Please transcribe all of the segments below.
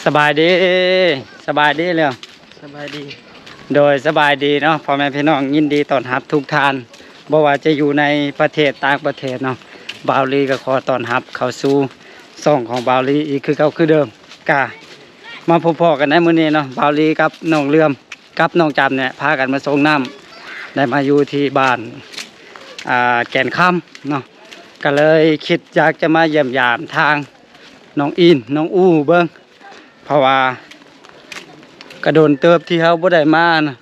ສະບາຍດີ ສະບາຍດີແລ້ວ ສະບາຍດີ ໂດຍ ສະບາຍດີເນາະ ພໍ່ແມ່ພີ່ນ້ອງ ຍິນດີຕ້ອນຮັບທຸກທ່ານ ບໍ່ວ່າຈະຢູ່ໃນປະເທດ ຕ່າງປະເທດເນາະ ບ່າວລີກໍຂໍຕ້ອນຮັບເຂົ້າສູ່ຊ່ອງຂອງບ່າວລີອີກຄືເກົ່າຄືເດີມ. ກະມາພົບພໍ້ກັນໃນມື້ນີ້ເນາະ ບ່າວລີກັບນ້ອງເຫຼື່ອມ ກັບນ້ອງຈຳນີ້ ພາກັນມາສົ່ງນ້ຳ ໄດ້ມາຢູ່ທີ່ບ້ານ ອ່າ ແກ່ນຄຳເນາະ ກໍເລີຍຄິດຢາກຈະມາຢ້ຽມຢາມທາງນ້ອງອິນ ນ້ອງອູເບິ່ງ ເພາະວ່າກະດົນເຕີບທີ່ເຮົາບໍ່ໄດ້ມານະ.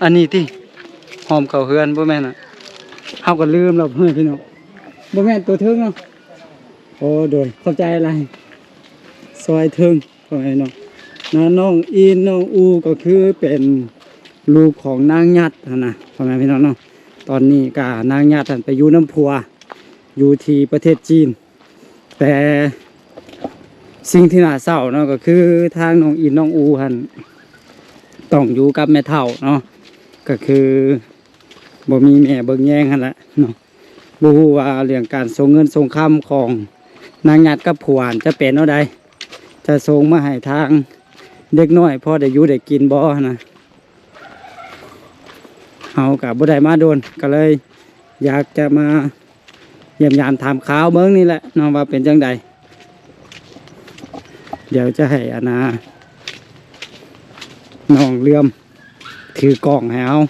ອັນນີ້ຕິ ຫອມເຂົ້າເຮືອນ ບໍ່ແມ່ນນະ ເຮົາກໍລືມແລ້ວ ພໍ່ແມ່ພີ່ນ້ອງ ບໍ່ແມ່ນໂຕເທິງເນາະ. ໂອ້ ໂດຍ ຂອບໃຈຫຼາຍ ຊອຍເທິງ ພໍ່ແມ່ພີ່ນ້ອງ ນະ ນ້ອງອິນ ນ້ອງອູ ກໍຄືເປັນລູກຂອງນາງຍັດຫັ້ນນະ ພໍ່ແມ່ພີ່ນ້ອງເນາະ. ຕອນນີ້ກະນາງຍັດຫັ້ນໄປຢູ່ນຳຜົວ ຢູ່ທີ່ປະເທດຈີນ ແຕ່ສິ່ງທີ່ໜ້າເສົ້າເນາະ ກໍຄືທາງນ້ອງອິນ ນ້ອງອູຫັ້ນ ຕ້ອງຢູ່ກັບແມ່ເຖົ້າເນາະ ກໍຄືບໍ່ມີແມ່ເບິ່ງແຍງຫັ້ນແຫຼະເນາະ. ບໍ່ຮູ້ວ່າເລື່ອງການສົ່ງເງິນສົ່ງຄຳຂອງນາງຍັດກັບຜົວຫັ້ນຈະເປັນແນວໃດ ຈະສົ່ງມາໃຫ້ທາງເດັກນ້ອຍພໍໄດ້ຢູ່ໄດ້ກິນບໍ່ຫັ້ນນະ. ເຮົາກະບໍ່ໄດ້ມາດົນ ກໍເລີຍຢາກຈະມາຢ້ຽມຢາມຖາມຂ່າວເບິ່ງນີ້ແຫຼະເນາະ ວ່າເປັນຈັ່ງໃດ. ດຽວຈະໃຫ້ອັນນາ ນ້ອງເຫຼື່ອມຖືກ້ອງໃຫ້ເຮົາ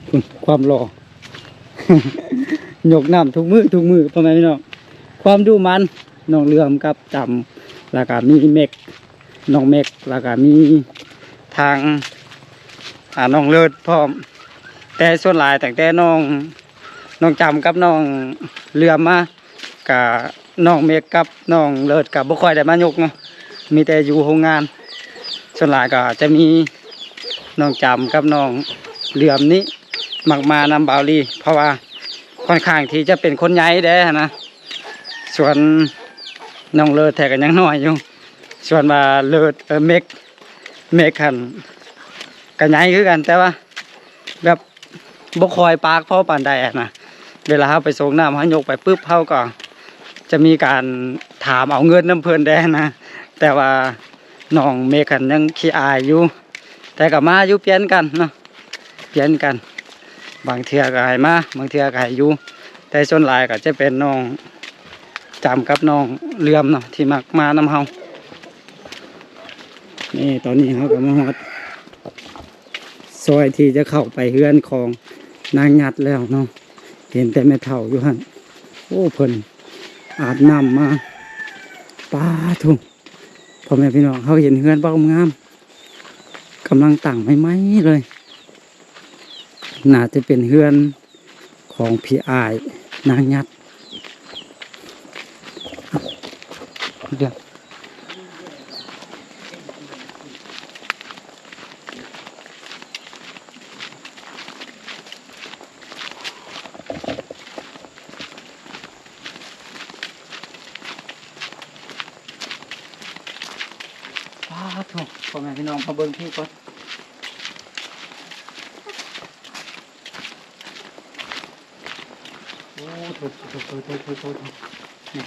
ພຸ້ນ ຄວາມຫຼໍ່ ຍົກນ້ຳທຸກມື້ ທຸກມື້ ພໍ່ແມ່ພີ່ນ້ອງ. ຄວາມດຸໝັ່ນ ນ້ອງເຫຼື່ອມກັບຈຳ ແລ້ວກະມີເມັກ ນ້ອງເມັກ ແລ້ວກະມີທາງ ອ່າ ນ້ອງເລີດພ້ອມ. ແຕ່ສ່ວນຫຼາຍຕັ້ງແຕ່ນ້ອງ ນ້ອງຈຳກັບນ້ອງເຫຼື່ອມມາ ກະນ້ອງເມັກກັບນ້ອງເລີດກະບໍ່ຄ່ອຍໄດ້ມາຍົກເນາະ ມີແຕ່ຢູ່ໂຮງງານ. ສ່ວນຫຼາຍກໍຈະມີນ້ອງຈຳກັບນ້ອງເຫຼື່ອມນີ້ມັກມານຳບ່າວລີ ເພາະວ່າຄ່ອນຂ້າງທີ່ຈະເປັນຄົນໃຫຍ່ແດ່ຫັ້ນນະ. ສ່ວນນ້ອງເລີດແທ້ກໍຍັງນ້ອຍຢູ່ ສ່ວນວ່າເລີດ ເອີ ເມັກ ເມັກຫັ້ນກໍໃຫຍ່ຄືກັນ ແຕ່ວ່າແບບ ບໍ່ຄ່ອຍປາກພໍປານໃດຫັ້ນນະ. ເວລາເຮົາໄປສົ່ງນ້ຳ ເຮົາຍົກໄປປຶບ ເຮົາກໍຈະມີການຖາມເອົາເງິນນຳເພິ່ນແດ່ນະ. ແຕ່ວ່ານ້ອງເມັກຫັ້ນຍັງຂີ້ອາຍຢູ່ ແຕ່ກໍມາຢູ່ ປ່ຽນກັນເນາະ ປ່ຽນກັນ ບາງເທື່ອກໍໃຫ້ມາ ບາງເທື່ອກໍໃຫ້ຢູ່ ແຕ່ສ່ວນຫຼາຍກໍຈະເປັນນ້ອງຈຳກັບນ້ອງເຫຼື່ອມເນາະ ທີ່ມັກມານຳເຮົາ. ນີ້ ຕອນນີ້ເຮົາກໍມາຮອດ ຊອຍທີ່ຈະເຂົ້າໄປເຮືອນຂອງນາງຍັດແລ້ວເນາະ ເຫັນແຕ່ແມ່ເຖົ້າຢູ່ຫັ້ນ. ໂອ້ ເພິ່ນອາບນ້ຳມາ ປາໂທ້ ພໍ່ແມ່ພີ່ນ້ອງ ເຮົາເຫັນເຮືອນບັກງາມ ກຳລັງຕັ້ງໃໝ່ໆເລີຍ ໜ້າຈະເປັນເຮືອນ ຂອງພີ່ອ້າຍນາງຍັດ ດຽວ ປາໂທ້ ພໍ່ແມ່ພີ່ນ້ອງ ມາເບິ່ງພີ້ກ່ອນ. ໂອ້ ໂທ້ໆໆໆໆ ນີ້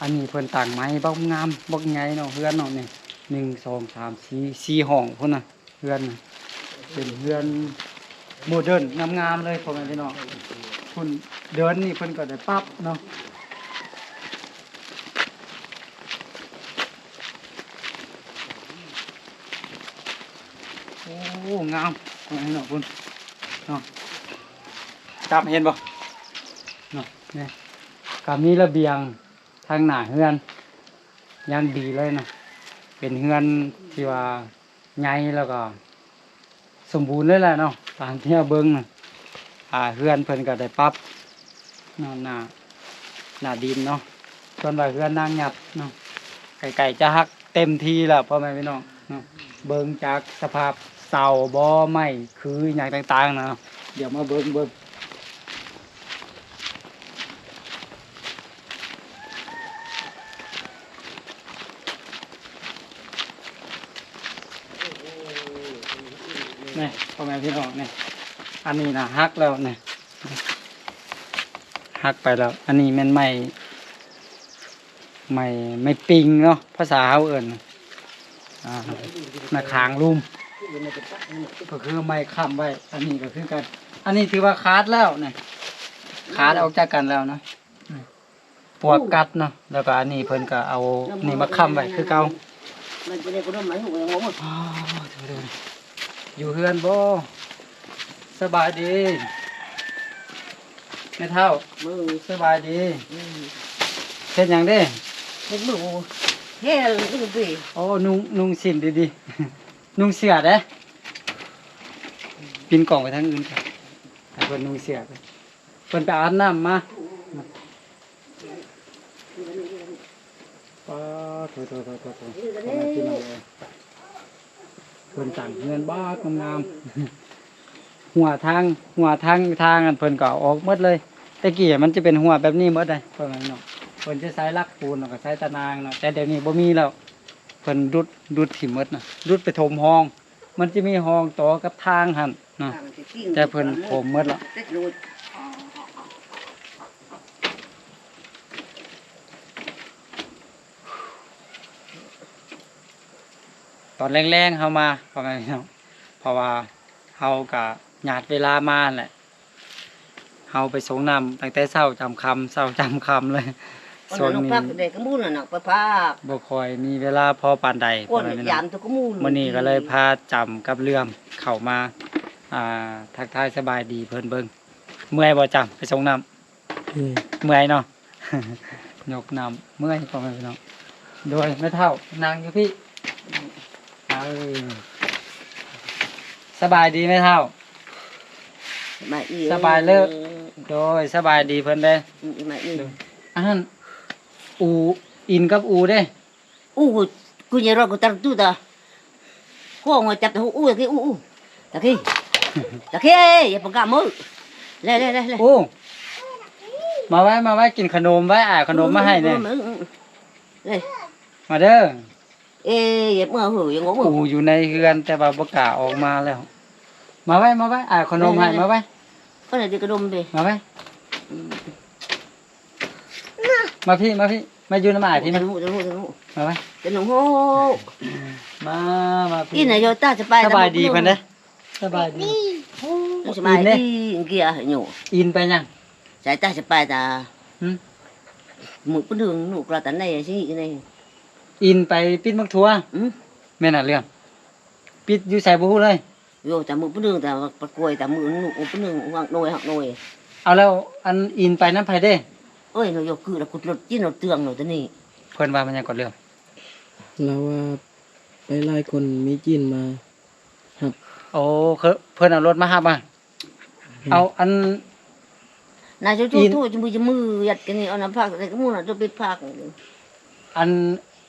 ອັນນີ້ເພິ່ນຕັ້ງໃໝ່ ບັກງາມ ບັກໃຫຍ່ເນາະ ເຮືອນເນາະ ນີ້ ໜຶ່ງ ສອງ ສາມ ສີ່ ສີ່ຫ້ອງພຸ້ນນະ ເຮືອນນະ ເປັນເຮືອນໂມເດີນງາມໆເລີຍ ພໍ່ແມ່ພີ່ນ້ອງ. ພຸ້ນ ເດີ່ນນີ້ເພິ່ນກໍໄດ້ປັບເນາະ. ໂອ້ ງາມ ເຫັນເນາະ ພຸ້ນເນາະ ຈັບເຫັນບໍ່ເນາະ. ນີ້ກໍມີລະບຽງທາງໜ້າເຮືອນຢ່າງດີເລີຍເນາະ ເປັນເຮືອນທີ່ວ່າໃຫຍ່ ແລ້ວກໍ ສົມບູນເລີຍແຫຼະເນາະ ຕາມທີ່ເຮົາເບິ່ງນະ. ອ່າ ເຮືອນເພິ່ນກໍໄດ້ປັບເນາະ ໜ້າ ໜ້າດິນເນາະ. ສ່ວນວ່າເຮືອນນາງຍັດເນາະ ໃກ້ໆຈະຫັກເຕັມທີ່ແລ້ວ ພໍ່ແມ່ພີ່ນ້ອງເນາະ. ເບິ່ງຈາກສະພາບເສົາບໍ່ ໄມ້ ຄືອີ່ຫຍັງຕ່າງໆນະເນາະ. ດຽວມາເບິ່ງ ເບິ່ງ ນີ້ ພໍ່ແມ່ພີ່ນ້ອງ ນີ້ ອັນນີ້ນະຫັກແລ້ວນີ້ ຫັກໄປແລ້ວ. ອັນນີ້ແມ່ນໄມ້ ໄມ້ ໄມ້ປິງເນາະ ພາສາເຮົາເອີ້ນ ອ່າ ໜ້າຂາງລຸ່ມ ກໍຄືໄມ້ຄ້ຳໄວ້. ອັນນີ້ກໍຄືກັນ ອັນນີ້ຖືວ່າຂາດແລ້ວນີ້ ຂາດອອກຈາກກັນແລ້ວນະ ປວກກັດເນາະ. ແລ້ວກໍອັນນີ້ເພິ່ນກໍເອົານີ້ມາຄ້ຳໄວ້ຄືເກົ່າ. ອໍ ຢູ່ເຮືອນບໍ່? ສະບາຍດີ ແມ່ເຖົ້າ ສະບາຍດີ. ເຮັດຫຍັງເດ້? ເຮັດມືແຮງອີ່ຫຼີ. ໂອ້ ນຸ່ງ ນຸ່ງສິ້ນດີໆ ນຸ່ງເສື້ອເດ້. ປິ່ນກ້ອງໄປທາງອື່ນ ໃຫ້ເພິ່ນນຸ່ງເສື້ອ ເພິ່ນໄປອາບນ້ຳມາ. ປາດໂທ ໂທ ໂທ ໂທ ໂທ ພໍ່ແມ່ພີ່ນ້ອງເອີຍ ເພິ່ນຕັ້ງເຮືອນບາດງາມໆ ຮົ້ວທາງ ຮົ້ວທາງ ທາງອັນເພິ່ນກໍເອົາອອກໝົດເລີຍ. ແຕ່ກີ້ມັນຈະເປັນຮົ້ວແບບນີ້ໝົດເດ້ ພໍ່ແມ່ພີ່ນ້ອງ ເພິ່ນຈະໃຊ້ຫຼັກປູນ ແລ້ວກໍໃຊ້ຕະໜ່າງເນາະ. ແຕ່ດຽວນີ້ບໍ່ມີແລ້ວ ເພິ່ນດຸດ ດຸດຖິ້ມໝົດນະ ດຸດໄປຖົມຮ່ອງ. ມັນຈະມີຮ່ອງຕໍ່ກັບທາງຫັ້ນເນາະ ແຕ່ເພິ່ນຖົມໝົດລະ. ຕອນແລງໆເຮົາມາ ພໍ່ແມ່ພີ່ນ້ອງ ເພາະວ່າເຮົາກະຍາດເວລາມາຫັ້ນແຫຼະ. ເຮົາໄປສົ່ງນ້ຳຕັ້ງແຕ່ເຊົ້າຈຳຄ່ຳ ເຊົ້າຈຳຄ່ຳເລີຍ. ຊ່ວງນີ້ ບໍ່ຄ່ອຍມີເວລາພໍປານໃດ ພໍ່ແມ່ພີ່ນ້ອງ. ມື້ນີ້ກໍເລີຍພາຈຳກັບເລື່ອມເຂົ້າມາ ອ່າ ທັກທາຍສະບາຍດີເພິ່ນເບິ່ງ. ເມື່ອຍບໍ່ຈຳ ໄປສົ່ງນ້ຳ? ເມື່ອຍ ເມື່ອຍເນາະ ຍົກນ້ຳເມື່ອຍ ພໍ່ແມ່ພີ່ນ້ອງ. ໂດຍ ແມ່ເຖົ້າ ນັ່ງຢູ່ພີ້. ເອີ ສະບາຍດີແມ່ເຖົ້າ. ສະບາຍດີ ສະບາຍເລີ. ໂດຍ ສະບາຍດີເພິ່ນເດ້. ອືມ ສະບາຍດີ. ໂດຍ ອັນນັ້ນ ອູ່ ອິນກັບອູ່ເດ້. ອູ່ ກູເຍໂຣກູຕັນຕູຕາ ໂຄງຈັບອູ່ ອູ່ ອູ່ ຕາຄີ ຕາຄີ ຢ່າປະກາດມື. ເລ ເລ ເລ ເລ. ໂອ້ ມາໄວ້ ມາໄວ້ ກິນຂະໜົມໄວ້ ອ້າຍເອົາຂະໜົມມາໃຫ້ແດ່. ເລ ມາເດີ. ເອ ຢ່າເມືອເຫີ ຢ່າງົງເອີ. ອູ່ຢູ່ໃນເຮືອນ ແຕ່ວ່າບໍ່ກ້າອອກມາແລ້ວ. ມາໄວ້ ມາໄວ້ ອ້າຍເອົາຂະໜົມໃຫ້. ມາໄວ້ ເພິ່ນໃຫ້ກິນຂະໜົມເດ້. ມາໄວ້. ອືມ. ມາພີ້ ມາພີ້ ມາຢູ່ນຳອ້າຍພີ້ ມາ. ມາໄວ້ ມາ ມາພີ້. ອີ່ນະໂຍຕາ ສະບາຍ ສະບາຍດີເພິ່ນເດ້. ສະບາຍດີ ສະບາຍດີ. ເກຍໂຍ ອີ່ນໄປຫຍັງ? ສາຍຕາ ສະບາຍຕາ. ຫຶ? ມື້ປະເດີງໜູກລາຕາໃນຊິນີ້ ອີ່ນໄປປິດໝາກຖົ່ວ. ອືມ. ແມ່ນນະເລື່ອມ ປິດຢູ່ໃສບໍ່ຮູ້ເລີຍ. ໂຍ ຕາມື້ປະເດີງ ຕາປະກວຍ ຕາມື້ໜູກປະເດີງ ຮັກໜ່ວຍ ຮັກໜ່ວຍ. ເອົາແລ້ວ ອັນອີ່ນໄປນຳໃຜເດ້? ໂອ້ຍ ໂນໂຍ ຄືລະກຸດລົດຈີນເອົາເຕືອງໂນຕະນີ້. ເພິ່ນວ່າມັນຫຍັງກໍເລື່ອງ? ລາວວ່າໄປຫຼາຍຄົນ ມີຈີນມາຮັບ. ໂອ້ ເພິ່ນເອົາລົດມາຮັບອະ. ເອົາອັນ ນາໂຈໂຈໂທຈະມືຈະມືຍັດກັນນີ້ ເອົານຳພາກໃສ່ກະມູນ ໂຕປິດພາກ. ອັນ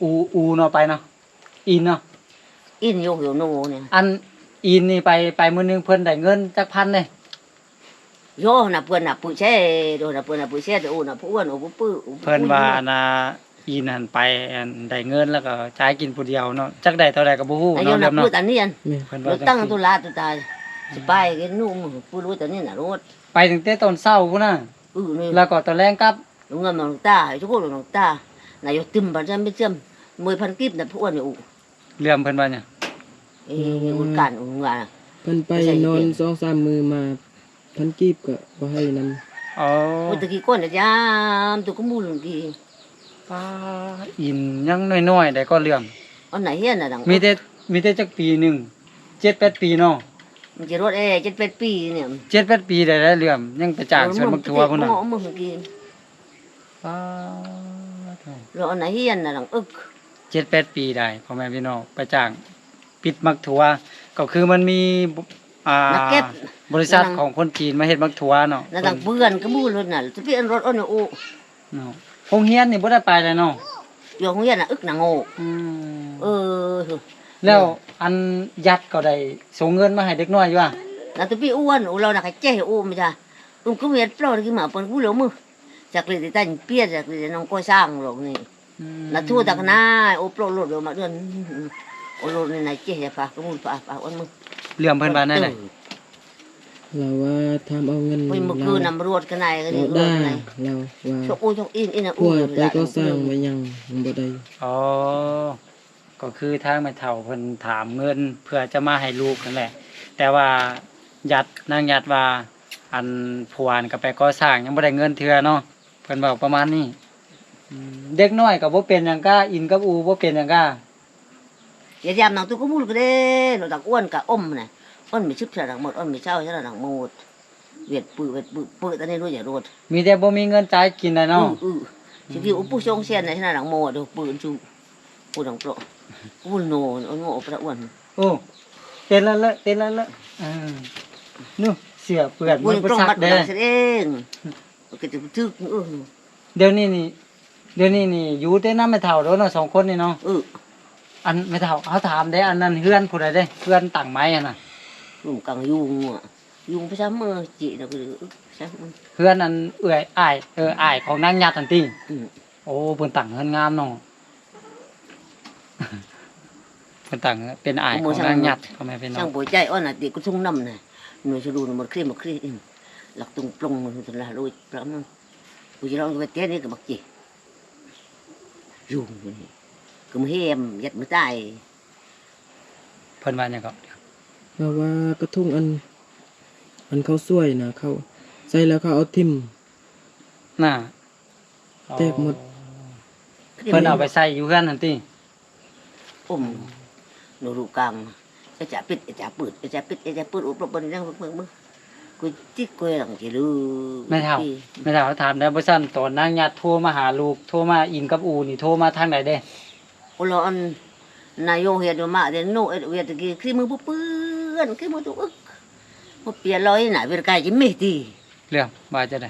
ອູ ອູເນາະ ໄປເນາະ. ອີ່ນເນາະ ອີ່ນໂຍໂຍໂນນີ້. ອັນອີ່ນນີ້ໄປ ໄປມື້ໜຶ່ງເພິ່ນໄດ້ເງິນຈັກພັນເດ້? ໂຍນະເພິ່ນນະປຶແຊ ໂດນະເພິ່ນນະປຶແຊ ໂອນະຜູ້ອ້ວນ ໂອຜູ້ປື. ເພິ່ນວ່າອັນນາ ອີ່ນຫັ້ນໄປ ອັນໄດ້ເງິນແລ້ວກໍຈ່າຍກິນຜູ້ດຽວເນາະ ຈັກໄດ້ເທົ່າໃດກໍບໍ່ຮູ້ເນາະ. ເລື່ອມເນາະ ເພິ່ນວ່າຈັ່ງຊີ້ ຕັ້ງໂຕລາໂຕຕາຍ ສະບາຍກິນໜຸ່ມ ປຶໂລດຕານີ້ນະໂລດ. ໄປຕັ້ງແຕ່ຕອນເຊົ້າພຸ້ນນະ. ອື ແລ້ວກໍຕອນແລງກັບ. ເງິນນ້ອງຕາ ໃຫ້ທຸກຄົນນ້ອງຕາ ນາຍກຕື່ມພັນຊາມເປັນຊາມ ມວຍພັນກີບນະພວກນີ້. ເລື່ອມເພິ່ນວ່າຫຍັງ? ເອີ່ ອືມ ບຸນການອົງວ່າ ເພິ່ນໄປນອນສອງສາມມື້ມາ ພັນກີບກໍບໍ່ໃຫ້ນຳ. ອໍ ໂອ້ຍ ຕະກີ້ກ່ອນນະ ຍາມຕຸກະມູນກີ້. ປ້າ ອີ່ນຍັງນ້ອຍໆໃດກໍເລື່ອມ. ອັນໃດເຫັນນະ ມີແຕ່ ມີແຕ່ຈັກປີໜຶ່ງ ເຈັດແປດປີເນາະ. ມັນຈະຮອດແອ ເຈັດແປດປີນີ້ ເຈັດແປດປີໄດ້ແລ້ວເລື່ອມ ຍັງໄປຈ້າງສວນໝາກຖົ່ວພຸ້ນນະ. ປ້າ ແລ້ວອັນນະຮຽນນະຫຼັງອຶກ ເຈັດແປດປີໄດ້ ພໍ່ແມ່ພີ່ນ້ອງ ໄປຈ້າງປິດໝາກຖົ່ວ ກໍຄືມັນມີ ອ່າ ມາເກັບ ບໍລິສັດຂອງຄົນຈີນມາເຮັດໝາກຖົ່ວເນາະ. ນະຫຼັງເພື່ອນກະໝູ່ລົດນະ ຈະເປັນລົດອັນໂອ ເນາະ. ໂຮງຮຽນນີ້ບໍ່ໄດ້ໄປແລ້ວເນາະ. ຢູ່ໂຮງຮຽນນະອຶກນະໂງ່. ອືມ ເອີ ແລ້ວອັນຍັດກໍໄດ້ສົ່ງເງິນມາໃຫ້ເດັກນ້ອຍຢູ່ຫວາ? ນະຕະປີອ້ວນ ໂອ ລາວນະກະເຈໂອມະຈາ ອຸມກະເວດປລໍດກິມາເປັນກູເລວມື ຈັກເລຕິຕັນປຽດ ຈັກເລນ້ອງກໍສ້າງໂລກນີ້. ອືມ ນະທູຕະກະນາ ໂອປລໍດໂລດມາເດືອນ ໂອໂລດນີ້ນະເຈຢາຟາກະມູນຟາຟາອັນມື. ເລື່ອມເພິ່ນວ່າແນວໃດ? ລາວວ່າຖາມເອົາເງິນ ໂອ້ຍ ມື້ຄືນນຳລາວ ນຳລວດກັນໄດ້ ລາວດ່າ ລາວວ່າ ໂຊກໂອ້ຍ ໂຊກອີນ ອີນນະ ໂອ້ຍ ໄປກໍ່ສ້າງໄປຫຍັງບໍ່ໄດ້. ອໍ ກໍຄືທາງແມ່ເຖົ້າເພິ່ນຖາມເງິນເພື່ອຈະມາໃຫ້ລູກນັ້ນແຫຼະ ແຕ່ວ່າຍັດ ນາງຍັດວ່າ ອັນ ຜົວຫັ້ນກໍໄປກໍ່ສ້າງ ຍັງບໍ່ໄດ້ເງິນເທື່ອເນາະ ເພິ່ນເວົ້າປະມານນີ້. ອືມ ເດັກນ້ອຍກໍບໍ່ເປັນຫຍັງກະ ອິນກັບອູບໍ່ເປັນຫຍັງກະ. ຢາມນາງຕຸກກະມູນກະເດ້ ນາງຕັກອ້ວນກະອົມນະ ອ້ວນມີສິບຊະນະໝົດ ອ້ວນມີຊາວຊະນະໝົດ ວຽດປື ວຽດປື ປືຕານີ້ຮູ້ຈະໂລດ ມີແຕ່ບໍ່ມີເງິນຈ່າຍກິນນະເນາະ. ອື ອື ຊິກິນອຸປຸຊົງເຊນນະຊະນະໝົດ ເດີ ປືນຊູ ປູດັງໂປະ ກູໂນ ໂອໂນ ປະຕະອ້ວນ ໂອ້ ເຕັ້ນລະເລ ເຕັ້ນລະເລ ເອີ ນູ ເສື້ອເປື້ອນມັນບໍ່ຊັກເດ້ ເອງ ກໍຈະຖືກ ເອີ ດຽວນີ້ນີ້ ດຽວນີ້ນີ້ຢູ່ແຕ່ນຳແມ່ເຖົ້າໂດເນາະ ສອງຄົນນີ້ເນາະ. ເອີ ອັນແມ່ເຖົ້າ ເຮົາຖາມເດ້ ອັນນັ້ນເຮືອນຜູ້ໃດເດ້ ເຮືອນຕັ່ງໄມ້ຫັ້ນນະ? ລຸງກັງຍຸງ ຍຸງປະຈຳມື້ ຈິນະ ປະຈຳມື້ ເຮືອນອັນເອື້ອຍ ອ້າຍ ເອີ ອ້າຍຂອງນາງຍັດຫັ້ນຕິ? ອື ໂອ້ ເພິ່ນຕັ້ງເຮືອນງາມເນາະ ເພິ່ນຕັ້ງເປັນອ້າຍຂອງນາງຍັດ ພໍ່ແມ່ພີ່ນ້ອງ ຊ່າງບໍ່ໃຈອ່ອນນະ ຕິກະທຸງນຳນະ ໜ່ວຍສະດູນໝົດ ຄຣີມໝົດ ຄຣີມ ລັກຕຸງປລົງ ມັນຕະລາໂລຍປະມານ ກູຈະລອງໄປເຕະນີ້ກໍບັກຈິ ຍຸງນີ້ ກະມາແຮມ ຍັດມາຕາຍ. ເພິ່ນວ່າຫຍັງເກາະ? ລາວວ່າກະທຸງອັນ ອັນເຂົາສວຍນະ ເຂົາໃສ່ແລ້ວເຂົາເອົາຖິ້ມ ໜ້າ ແຕກໝົດ ອໍ ເພິ່ນເອົາໄປໃສ່ຢູ່ເຮືອນຫັ້ນຕິ? ອືມ ໂນລູກກາງ ເອຈາປິດ ເອຈາເປີດ ເອຈາປິດ ເອຈາເປີດ ໂອປະເບິ່ງເບິ່ງເບິ່ງ ກຸຍຕິກກຸຍຫຼັງຈິລື ແມ່ເຖົ້າ ແມ່ເຖົ້າຖາມແດ່ ບໍ່ຊັ້ນຕອນນາງຍັດໂທມາຫາລູກ ໂທມາອິນກັບອູນີ້ ໂທມາທາງໃດເດ້? ໂອລະອັນນາໂຍເຮັດມາແຕ່ໂນເອັດວຽດຕະກີ້ ຂີ້ມືບໍ່ເປື້ອນ ຂີ້ມືຕຸກອຶກ ບໍ່ເປື້ອນ ລອຍໜ້າເວລາກາຍຈິເມຕິ ເລື່ອງວ່າຈັ່ງໃດ?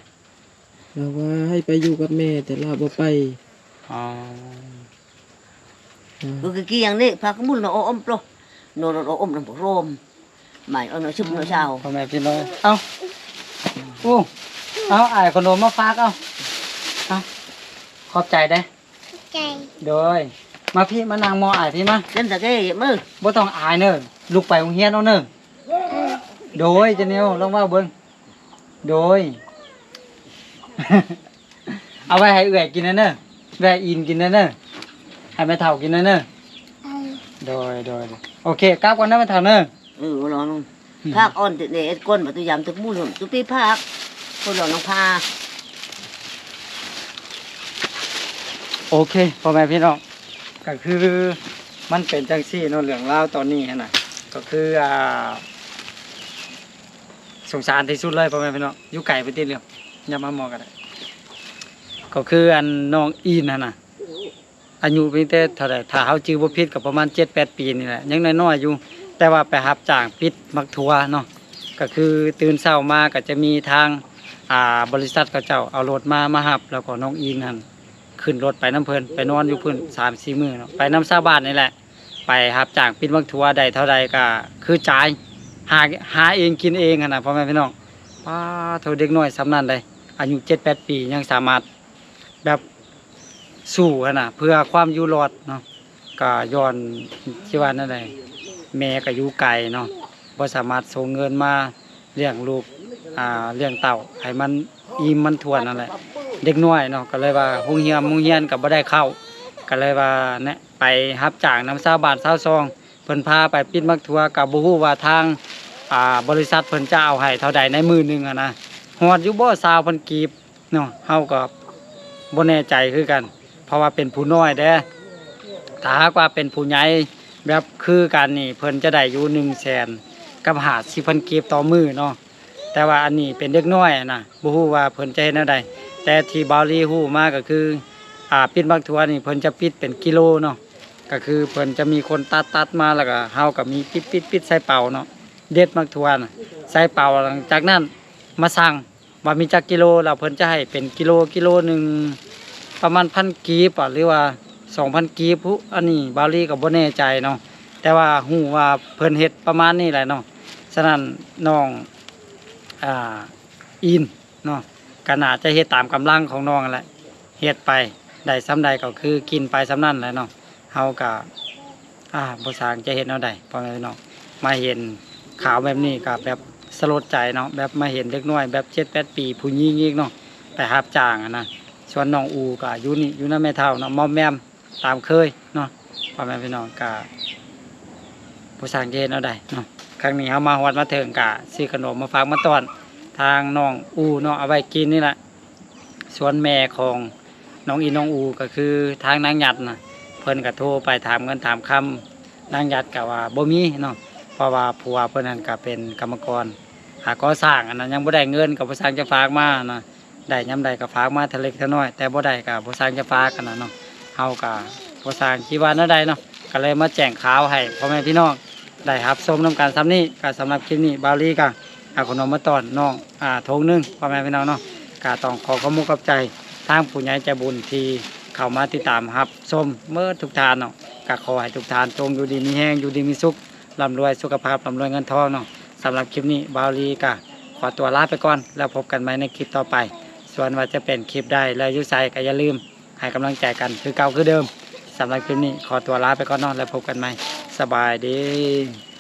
ລາວວ່າໃຫ້ໄປຢູ່ກັບແມ່ ແຕ່ລາວບໍ່ໄປ. ອໍ ອືມ ຄືກີ້ຢ່າງນີ້ ພາກະມຸນເນາະ ໂອອົມໂປ ໂນໂນໂອອົມນຳໂຣມ ໝາຍເອົາເນາະ ຊຶບເນາະຊາວ ພໍ່ແມ່ພີ່ນ້ອງ ເອົາ ໂອ້ ເອົາ ອ້າຍຂະໜົມມາຝາກ ເອົາ ເອົາ ຂອບໃຈເດ້ ຂອບໃຈ ໂດຍ ມາພີ້ ມານັ່ງໝໍ້ອ້າຍພີ້ມາ ເປັນຕາເກ ມື້ ບໍ່ຕ້ອງອາຍເນີ ລຸກໄປໂຮງຮຽນເອົາເນີ ເອີ ໂດຍ ຈະແນວ ລອງເວົ້າເບິ່ງ ໂດຍ ເອົາໄວ້ໃຫ້ເອື້ອຍກິນແດ່ເນີ ແວ່ອີນກິນແດ່ເນີ ໃຫ້ແມ່ເຖົ້າກິນແດ່ເນີ ເອີ ໂດຍ ໂດຍ ໂອເຄ ກັບກ່ອນເນີແມ່ເຖົ້າເນີ ເອີ ລອງ ອືມ ພາກອ່ອນຕິເນ ເອັດກົ້ນ ບາດຕຸຍາມຕຶກໝູ່ ຕຸປີພາກ ຄົນລອງນ້ອງພາ ໂອເຄ ພໍ່ແມ່ພີ່ນ້ອງ ກະຄືມັນເປັນຈັ່ງຊີ້ເນາະ ເລື່ອງລາວຕອນນີ້ຫັ້ນນະ ກະຄື ອ່າ ສົງສານທີ່ສຸດເລີຍ ພໍ່ແມ່ພີ່ນ້ອງ ຢູ່ໄກພຸ້ນຕິ ເລື່ອງ ຢ່າມາໝໍ້ກໍໄດ້ ກໍຄືອັນນ້ອງອີນຫັ້ນນະ ອາຍຸມີແຕ່ເທົ່າໃດ ຖ້າເຮົາຈື່ບໍ່ຜິດກໍປະມານເຈັດແປດປີນີ້ແຫຼະ ຍັງນ້ອຍໆຢູ່ ແຕ່ວ່າໄປຮັບຈ້າງປິດໝາກຖົ່ວເນາະ ກໍຄືຕື່ນເຊົ້າມາກໍຈະມີທາງ ອ່າ ບໍລິສັດເຂົາເຈົ້າເອົາລົດມາ ມາຮັບ ແລ້ວກໍນ້ອງອີນຫັ້ນ ຂຶ້ນລົດໄປນຳເພິ່ນ ໄປນອນຢູ່ພຸ້ນສາມສີ່ມື້ເນາະ ໄປນຳຊາວບ້ານນີ້ແຫຼະ ໄປຮັບຈ້າງປິດໝາກຖົ່ວ ໄດ້ເທົ່າໃດກໍຄືຈ່າຍ ຫາ ຫາເອງກິນເອງຫັ້ນນະ ພໍ່ແມ່ພີ່ນ້ອງ ປາໂທ້ ເດັກນ້ອຍສ່ຳນັ້ນໃດ໋ ອາຍຸເຈັດແປດປີ ຍັງສາມາດແບບສູ້ຫັ້ນນະ ເພື່ອຄວາມຢູ່ລອດເນາະ ກໍຍ້ອນທີ່ວ່ານັ້ນແຫຼະ ແມ່ກໍຢູ່ໄກເນາະ ບໍ່ສາມາດສົ່ງເງິນມາ ລ້ຽງລູກ ອ່າ ລ້ຽງເຕົ້າໃຫ້ມັນອີ່ມມັນຖ້ວນນັ້ນແຫຼະ ເດັກນ້ອຍເນາະ ກໍເລີຍວ່າໂຮງຮຽນ ໂຮງຮຽນກໍບໍ່ໄດ້ເຂົ້າ ກໍເລີຍວ່າແນະ ໄປຮັບຈ້າງນຳຊາວບ້ານຊາວຊ່ອງ ເພິ່ນພາໄປປິດໝາກຖົ່ວ ກໍບໍ່ຮູ້ວ່າທາງ ອ່າ ບໍລິສັດເພິ່ນຈະເອົາໃຫ້ເທົ່າໃດໃນມື້ໜຶ່ງຫັ້ນນະ ຮອດຢູ່ບໍ່ຊາວພັນກີບ ເນາະ ເຮົາກໍບໍ່ແນ່ໃຈຄືກັນ ເພາະວ່າເປັນຜູ້ນ້ອຍເດ້ ຖ້າຫາກວ່າເປັນຜູ້ໃຫຍ່ແບບຄືກັນນີ້ ເພິ່ນຈະໄດ້ຢູ່ໜຶ່ງແສນກັບຫ້າສິບພັນກີບຕໍ່ມື້ເນາະ ແຕ່ວ່າອັນນີ້ເປັນເດັກນ້ອຍນະ ບໍ່ຮູ້ວ່າເພິ່ນຈະເຮັດແນວໃດ ແຕ່ທີ່ບ່າວລີຮູ້ມາກໍຄື ອ່າ ປິດໝາກຖົ່ວນີ້ ເພິ່ນຈະປິດເປັນກິໂລເນາະ ກໍຄືເພິ່ນຈະມີຄົນຕັດ ຕັດມາ ແລ້ວກໍເຮົາກໍມີປິດ ປິດ ປິດໃສ່ເປົາເນາະ ເດັດໝາກຖົ່ວນະ ໃສ່ເປົາ ຫຼັງຈາກນັ້ນມາຊັ່ງ ວ່າມີຈັກກິໂລ ແລ້ວເພິ່ນຈະໃຫ້ເປັນກິໂລ ກິໂລໜຶ່ງປະມານພັນກີບ ຫຼືວ່າສອງພັນກີບ ອັນນີ້ບ່າວລີກໍບໍ່ແນ່ໃຈເນາະ ແຕ່ວ່າຮູ້ວ່າເພິ່ນເຮັດປະມານນີ້ແຫຼະເນາະ ສະນັ້ນນ້ອງ ອ່າ ອີນເນາະ ກໍໜ້າຈະເຮັດຕາມກຳລັງຂອງນ້ອງຫັ້ນແຫຼະ ເຮັດໄປໄດ້ສ່ຳໃດກໍຄືກິນໄປສ່ຳນັ້ນແຫຼະເນາະ ເຮົາກໍ ອ່າ ບໍ່ຊ່າງຈະເຮັດແນວໃດ ພໍ່ແມ່ພີ່ນ້ອງ ມາເຫັນຂ່າວແບບນີ້ກໍແບບເສ ສະຫຼົດໃຈເນາະ ແບບມາເຫັນເດັກນ້ອຍແບບເຈັດແປດປີ ຜູ້ຍິງອີກເນາະ ໄປຮັບຈ້າງຫັ້ນນະ. ສ່ວນນ້ອງອູກໍຢູ່ນີ້ ຢູ່ນຳແມ່ເຖົ້າເນາະ ມອມແມມຕາມເຄີຍເນາະ ພໍ່ແມ່ພີ່ນ້ອງ ກໍບໍ່ຊ່າງຈະເຮັດແນວໃດເນາະ. ຄັ້ງນີ້ເຮົາມາຮອດມາເຖິງ ກໍຊື້ຂະໜົມມາຝາກມາຕ້ອນທາງນ້ອງອູເນາະ ເອົາໄວ້ກິນນີ້ແຫຼະ. ສ່ວນແມ່ຂອງນ້ອງອີນ້ອງອູ ກໍຄືທາງນາງຫຍັດນະ ເພິ່ນກໍໂທໄປຖາມເງິນຖາມຄຳນາງຫຍັດ ກໍວ່າບໍ່ມີເນາະ ເພາະວ່າຜົວເພິ່ນນັ້ນກໍເປັນກຳມະກອນ ຫາກໍ່ສ້າງຫັ້ນນະ ຍັງບໍ່ໄດ້ເງິນ ກໍບໍ່ຊ່າງຈະຝາກມານະ. ໄດ້ຍາມໃດກໍຝາກມາເທື່ອເລັກເທື່ອນ້ອຍ ແຕ່ບໍ່ໄດ້ກໍບໍ່ຊ່າງຈະຝາກຫັ້ນນະເນາະ. ເຮົາກໍບໍ່ຊ່າງຊິວ່າແນວໃດເນາະ ກໍເລີຍມາແຈ້ງຂ່າວໃຫ້ພໍ່ແມ່ພີ່ນ້ອງໄດ້ຮັບຊົມນຳກັນສ່ຳນີ້. ກໍສຳລັບຄລິບນີ້ ບ່າວລີກໍເອົາຂະໜົມມາຕ້ອນນ້ອງ ອາ ຖົງໜຶ່ງ ພໍ່ແມ່ພີ່ນ້ອງເນາະ. ກໍຕ້ອງຂໍຂອບມຸກຂອບໃຈທາງຜູ້ໃຫຍ່ໃຈບຸນທີ່ເຂົ້າມາຕິດຕາມຮັບຊົມເໝິດທຸກທ່ານເນາະ. ກໍຂໍໃຫ້ທຸກທ່ານຈົ່ງຢູ່ດີມີແຮງ ຢູ່ດີມີສຸກ ລ່ຳລວຍສຸຂະພາບ ລ່ຳລວຍເງິນທອງເນາະ. ສຳລັບຄລິບນີ້ ບ່າວລີກໍຂໍຕົວລາໄປກ່ອນ ແລ້ວພົບກັນໃໝ່ໃນຄລິບຕໍ່ໄປ. ສ່ວນວ່າຈະເປັນຄລິບໃດ ແລ້ວຢູ່ໃສ ກໍຢ່າລືມໃຫ້ກຳລັງໃຈກັນຄືເກົ່າຄືເດີມ. ສຳລັບຄລິບນີ້ ຂໍຕົວລາໄປກ່ອນເນາະ ແລ້ວພົບກັນໃໝ່. ສະບາຍດີ.